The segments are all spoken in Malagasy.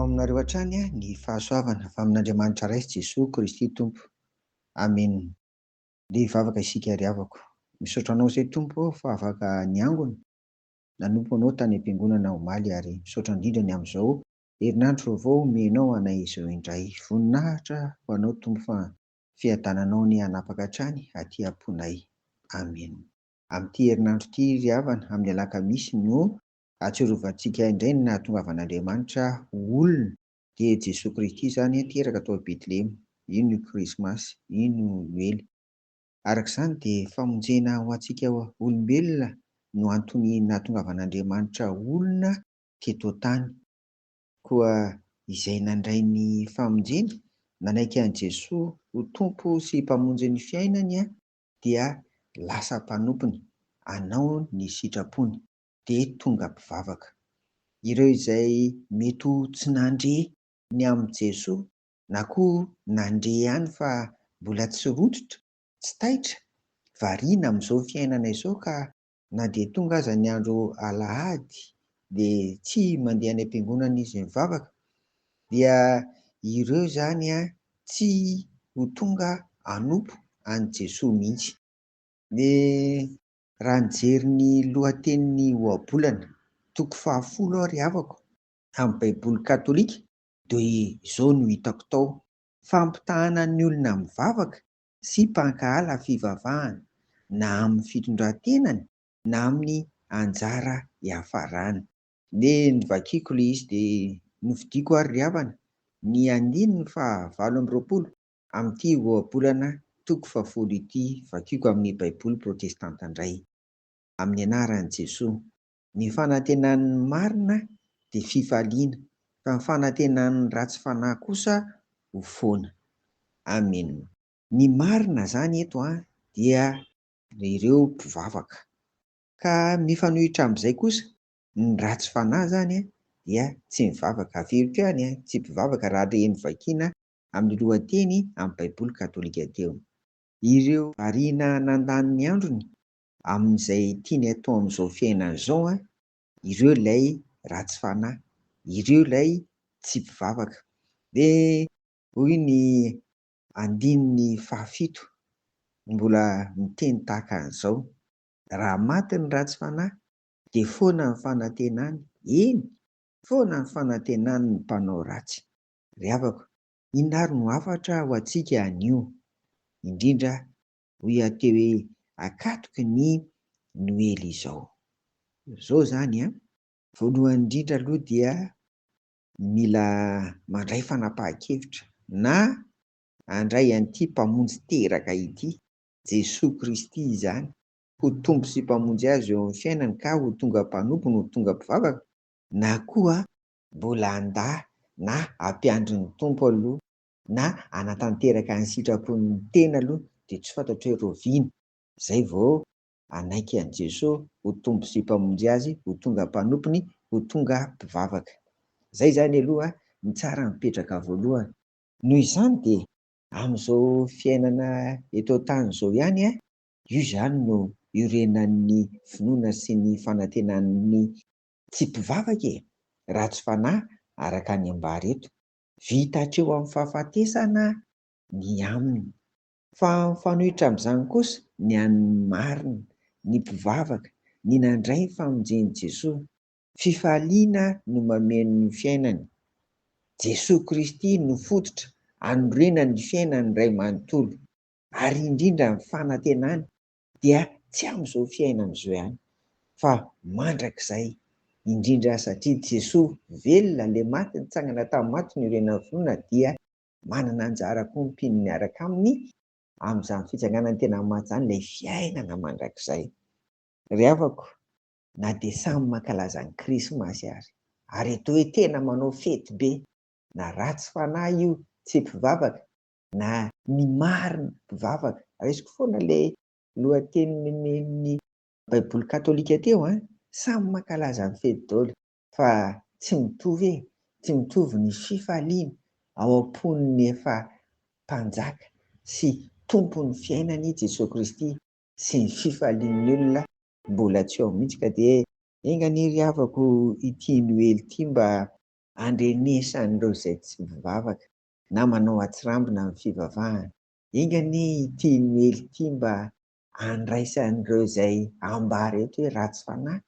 aminareo hatrany ny fahasoavana avy amin'Andriamanitra Ray sy Jesoa Kristy Tompo. Amena. Ndeha hivavaka isika ry havako. Misaotra Anao izay Tompo ô fa afaka niangona nanompo Anao tany am-piangonana omaly ary misaotra indrindra ny amin'izao herinandro vaovao omenao anay izao indray. Voninahitra ho Anao Tompo fa fiadananao anie hanapaka hatrany aty am-ponay. Amena. Amin'ity herinandro ity ry havana, amin'ny alakamisy no ahatsiarovantsika indray ny nahatongavan'Andriamanitra ho olona, dia Jesoa Kristy izany teraka tao Betlehema. Io no Krismasy, io no Noely. Araka izany dia famonjena ho antsika olombelona no antony nahatongavan'Andriamanitra ho olona teto an-tany. Koa izay nandray ny famonjena, nanaiky an'i Jesoa ho Tompo sy Mpamonjy ny fiainany dia lasa mpanompony, hanao ny sitrapony, dia tonga mpivavaka. Ireo izay mety ho tsy nandre ny amin'i Jesoa na koa nandre ihany fa mbola tsy rototra, tsy taitra, variana amin'izao fiainana izao ka na dia tonga aza ny andro alahady dia tsy mandeha any am-piangonana izy mivavaka, dia ireo izany tsy ho tonga hanompo an'i Jesoa mihitsy. Ny raha nijery ny lohatenin'ny ohabolana toko fahafolo aho ry havako amin'ny baiboly katolika dia izao no hitako tao, fampitahana ny olona mivavaka sy mpankahala fivavahana na amin'ny fitondran-tenany na amin'ny anjara hiafarany. Dia novakiako ilay izy dia nofidiako ary ry havana ny andininy faha 28 amin'ity ohabolana toko fahafolo ity, vakiako amin'ny baiboly protestanta indray. Amin'ny anaran'i Jesoa. Ny fanantenan'ny marina dia fifaliana, fa ny fanantenan'ny ratsy fanahy kosa ho foana. Amen. Ny marina izany eto dia ireo mpivavaka. Ka mifanohitra amin'izay kosa, ny ratsy fanahy izany dia tsy mivavaka. Averiko ihany, tsy mpivavaka raha le novakiana amin'ny lohateny amin'ny baiboly katolika teo. Ireo variana nandany ny androny amin'izay tiany atao amin'izao fiainana izao, ireo ilay ratsy fanahy, ireo ilay tsy mpivavaka. Dia hoy ny andininy fahafito mbola miteny tahaka an'izao, raha maty ny ratsy fanahy dia foana ny fanantenany, eny, foana ny fanantenany ny mpanao ratsy. Ry havako, inona ary no hafatra ho antsika anio? Indrindra hoy aho teo hoe akatoky ny Noely izao. Izao izany an, voalohany indrindra aloha dia mila mandray fanapahan-kevitra na handray an'ity Mpamonjy teraka ity, Jesoa Kristy izany, ho Tompo sy Mpamonjy azy eo amin'ny fiainany ka ho tonga mpanompony, ho tonga mpivavaka, na koa mbola handà na hampiandry ny Tompo aloha na hanatanteraka ny sitrapon'ny tena aloha dia tsy fantatro hoe rahoviana izay vao hanaiky an'i Jesoa ho Tompo sy Mpamonjy azy, ho tonga mpanompony, ho tonga mpivavaka. Izay izany aloha ny tsara mipetraka voalohany. Noho izany dia amin'izao fiainana eto an-tany izao ihany, io izany no iorenan'ny finoana sy ny fanantenan'ny tsy mpivavaka e! Ratsy fanahy araka ny ambara eto. Vita hatreo amin'ny fahafatesana ny aminy. Fa mifanohitra amin'izany kosa ny an'ny marina, ny mpivavaka, ny nandray ny famonjen'i Jesoa. Fifaliana no mameno ny fiainany. Jesoa Kristy no fototra anorenany ny fiainany iray manontolo, ary indrindra ny fanantenany dia tsy amin'izao fiainana izao ihany fa mandrakizay, indrindra satria Jesoa velona, ilay maty nitsangana tamin'ny maty niorenan'ny finoana dia manana anjara koa ny mpino miaraka aminy amin'izany fitsanganan'ny tena amin'ny maty izany, ilay fiainana mandrakizay. Ry havako, na dia samy mankalaza ny krismasy ary, ary atao hoe tena manao fety be, na ratsy fanahy io tsy mpivavaka, na ny marina mpivavaka, raisiko foana ilay lohateny nomen'ny baiboly katolika teo an, samy mankalaza ny fety daholo fa tsy mitovy e, tsy mitovy ny fifaliana ao am-pon'ny efa mpanjaka sy tompon'ny fiainany Jesoa Kristy sy ny fifalian'ny olona mbola tsy ao mihitsy ka dia enga anie ry havako ity Noely ity mba. andrenesan'ireo izay tsy mivavaka na manao atsirambina amin'ny fivavahana. Enga anie ity Noely ity mba handraisan'ireo izay ambara eto hoe ratsy fanahy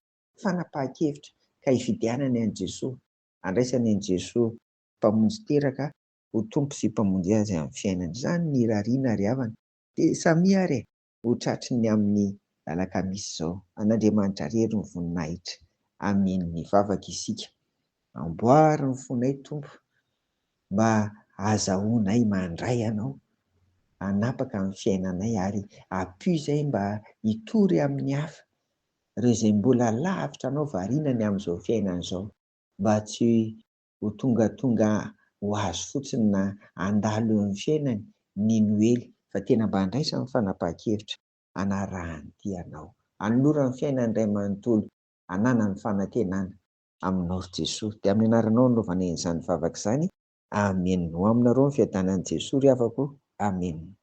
fanapahan-kevitra ka hifidianany an'i Jesoa, handraisany an'i Jesoa Mpamonjy teraka ho Tompo sy Mpamonjy azy amin'ny fiainany. Izany ny irariana ry havana. Dia samia ary e! Ho tratry ny amin'ny alakamisy izao. An'Andriamanitra irery ny voninahitra. Amin. Mivavaka isika. Amboary ny fonay Tompo mba hahazahoanay mandray Anao hanapaka ny fiainanay ary ampio izay mba hitory amin'ny hafa ireo izay mbola lavitra Anao variana ny amin'izao fiainana izao mba tsy ho tongatonga ho azy fotsiny na handalo eo amin'ny fiainany ny Noely fa tena mba handraisany fanapahan-kevitra hanarahany ity Anao. Hanolorany fiainany iray manontolo hananany fanantenana aminao ry Jesoa. Dia amin'ny anaranao no anaovanay an'izany vavaka izany. Amen. Ho aminareo ny fiadanan'i Jesoa ry havako. Amen.